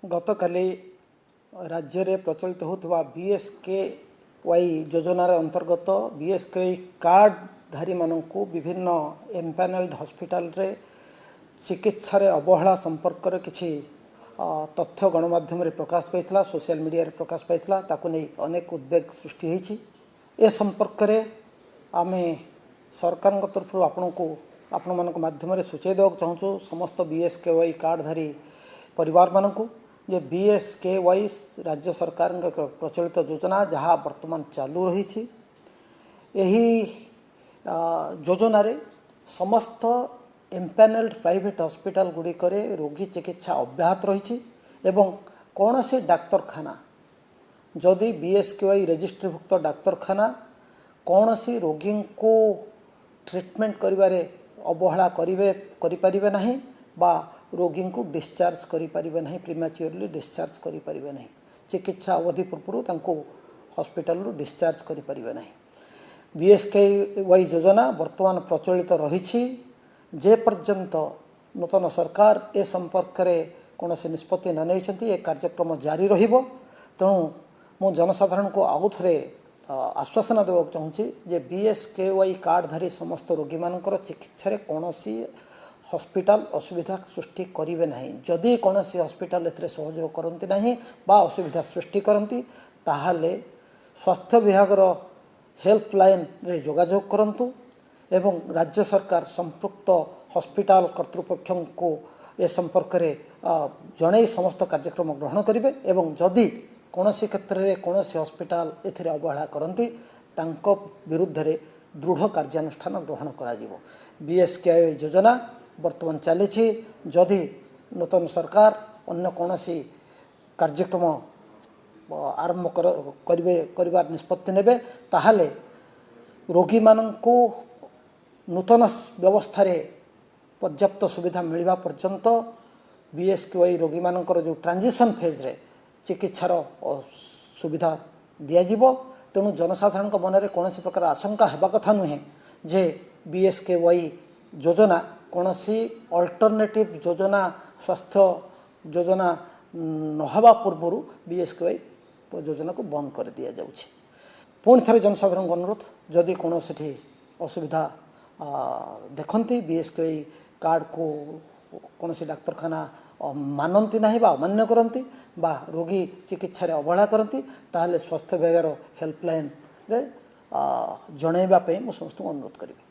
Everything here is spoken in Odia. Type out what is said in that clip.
ଗତକାଲି ରାଜ୍ୟରେ ପ୍ରଚଳିତ ହେଉଥିବା ବିଏସ୍କେୱାଇ ଯୋଜନାର ଅନ୍ତର୍ଗତ ବିଏସ୍କେୱାଇ କାର୍ଡ଼ଧାରୀମାନଙ୍କୁ ବିଭିନ୍ନ ଏମ୍ପ୍ୟାନେଲ୍ଡ ହସ୍ପିଟାଲରେ ଚିକିତ୍ସାରେ ଅବହେଳା ସମ୍ପର୍କରେ କିଛି ତଥ୍ୟ ଗଣମାଧ୍ୟମରେ ପ୍ରକାଶ ପାଇଥିଲା, ସୋସିଆଲ ମିଡ଼ିଆରେ ପ୍ରକାଶ ପାଇଥିଲା। ତାକୁ ନେଇ ଅନେକ ଉଦ୍ବେଗ ସୃଷ୍ଟି ହୋଇଛି। ଏ ସମ୍ପର୍କରେ ଆମେ ସରକାରଙ୍କ ତରଫରୁ ଆପଣଙ୍କୁ ଆପଣମାନଙ୍କ ମାଧ୍ୟମରେ ସୂଚାଇ ଦେବାକୁ ଚାହୁଁଛୁ ସମସ୍ତ ବିଏସ୍କେୱାଇ କାର୍ଡ଼ଧାରୀ ପରିବାରମାନଙ୍କୁ ଯେ ବିଏସ୍କେୱାଇ ରାଜ୍ୟ ସରକାରଙ୍କ ଏକ ପ୍ରଚଳିତ ଯୋଜନା, ଯାହା ବର୍ତ୍ତମାନ ଚାଲୁ ରହିଛି। ଏହି ଯୋଜନାରେ ସମସ୍ତ ଏମ୍ପ୍ୟାନେଲ୍ଡ ପ୍ରାଇଭେଟ୍ ହସ୍ପିଟାଲ ଗୁଡ଼ିକରେ ରୋଗୀ ଚିକିତ୍ସା ଅବ୍ୟାହତ ରହିଛି ଏବଂ କୌଣସି ଡାକ୍ତରଖାନା ଯଦି ବିଏସ୍କେୱାଇ ରେଜିଷ୍ଟ୍ରିଭୁକ୍ତ ଡାକ୍ତରଖାନା କୌଣସି ରୋଗୀଙ୍କୁ ଟ୍ରିଟମେଣ୍ଟ କରିବାରେ ଅବହେଳା କରିପାରିବେ ନାହିଁ ବା ରୋଗୀଙ୍କୁ ଡିସଚାର୍ଜ କରିପାରିବେ ନାହିଁ, ପ୍ରିମାଚ୍ୟୁରଲି ଡିସଚାର୍ଜ କରିପାରିବେ ନାହିଁ, ଚିକିତ୍ସା ଅବଧି ପୂର୍ବରୁ ତାଙ୍କୁ ହସ୍ପିଟାଲରୁ ଡିସଚାର୍ଜ କରିପାରିବେ ନାହିଁ। ବିଏସ୍କେୱାଇ ଯୋଜନା ବର୍ତ୍ତମାନ ପ୍ରଚଳିତ ରହିଛି। ଯେ ପର୍ଯ୍ୟନ୍ତ ନୂତନ ସରକାର ଏ ସମ୍ପର୍କରେ କୌଣସି ନିଷ୍ପତ୍ତି ନ ନେଇଛନ୍ତି, ଏ କାର୍ଯ୍ୟକ୍ରମ ଜାରି ରହିବ। ତେଣୁ ମୁଁ ଜନସାଧାରଣଙ୍କୁ ଆଉ ଥରେ ଆଶ୍ୱାସନା ଦେବାକୁ ଚାହୁଁଛି ଯେ ବିଏସ୍କେୱାଇ କାର୍ଡ଼ଧାରୀ ସମସ୍ତ ରୋଗୀମାନଙ୍କର ଚିକିତ୍ସାରେ କୌଣସି ହସ୍ପିଟାଲ ଅସୁବିଧା ସୃଷ୍ଟି କରିବେ ନାହିଁ। ଯଦି କୌଣସି ହସ୍ପିଟାଲ ଏଥିରେ ସହଯୋଗ କରନ୍ତି ନାହିଁ ବା ଅସୁବିଧା ସୃଷ୍ଟି କରନ୍ତି, ତାହେଲେ ସ୍ୱାସ୍ଥ୍ୟ ବିଭାଗର ହେଲ୍ପଲାଇନ୍ରେ ଯୋଗାଯୋଗ କରନ୍ତୁ ଏବଂ ରାଜ୍ୟ ସରକାର ସମ୍ପୃକ୍ତ ହସ୍ପିଟାଲ କର୍ତ୍ତୃପକ୍ଷଙ୍କୁ ଏ ସମ୍ପର୍କରେ ଜଣାଇ ସମସ୍ତ କାର୍ଯ୍ୟକ୍ରମ ଗ୍ରହଣ କରିବେ ଏବଂ ଯଦି କୌଣସି କ୍ଷେତ୍ରରେ କୌଣସି ହସ୍ପିଟାଲ ଏଥିରେ ଅବହେଳା କରନ୍ତି, ତାଙ୍କ ବିରୁଦ୍ଧରେ ଦୃଢ଼ କାର୍ଯ୍ୟାନୁଷ୍ଠାନ ଗ୍ରହଣ କରାଯିବ। ବିଏସ୍କେୱାଇ ଯୋଜନା ବର୍ତ୍ତମାନ ଚାଲିଛି। ଯଦି ନୂତନ ସରକାର ଅନ୍ୟ କୌଣସି କାର୍ଯ୍ୟକ୍ରମ ଆରମ୍ଭ କରିବେ, କରିବାର ନିଷ୍ପତ୍ତି ନେବେ, ତାହେଲେ ରୋଗୀମାନଙ୍କୁ ନୂତନ ବ୍ୟବସ୍ଥାରେ ପର୍ଯ୍ୟାପ୍ତ ସୁବିଧା ମିଳିବା ପର୍ଯ୍ୟନ୍ତ ବିଏସ୍କେୱାଇ ରୋଗୀମାନଙ୍କର ଯେଉଁ ଟ୍ରାଞ୍ଜିସନ୍ ଫେଜ୍ରେ ଚିକିତ୍ସାର ସୁବିଧା ଦିଆଯିବ। ତେଣୁ ଜନସାଧାରଣଙ୍କ ମନରେ କୌଣସି ପ୍ରକାର ଆଶଙ୍କା ହେବା କଥା ନୁହେଁ ଯେ ବିଏସ୍କେୱାଇ ଯୋଜନା କୌଣସି ଅଲ୍ଟରନେଟିଭ୍ ଯୋଜନା, ସ୍ୱାସ୍ଥ୍ୟ ଯୋଜନା ନହେବା ପୂର୍ବରୁ ବିଏସ୍କେୱାଇ ଯୋଜନାକୁ ବନ୍ଦ କରିଦିଆଯାଉଛି। ପୁଣି ଥରେ ଜନସାଧାରଣଙ୍କ ଅନୁରୋଧ, ଯଦି କୌଣସିଠି ଅସୁବିଧା ଦେଖନ୍ତି, ବିଏସ୍କେୱାଇ କାର୍ଡ଼କୁ କୌଣସି ଡାକ୍ତରଖାନା ମାନନ୍ତି ନାହିଁ ବା ଅମାନ୍ୟ କରନ୍ତି ବା ରୋଗୀ ଚିକିତ୍ସାରେ ଅବହେଳା କରନ୍ତି, ତାହେଲେ ସ୍ୱାସ୍ଥ୍ୟ ବିଭାଗର ହେଲ୍ପଲାଇନ୍ରେ ଜଣାଇବା ପାଇଁ ମୁଁ ସମସ୍ତଙ୍କୁ ଅନୁରୋଧ କରିବି।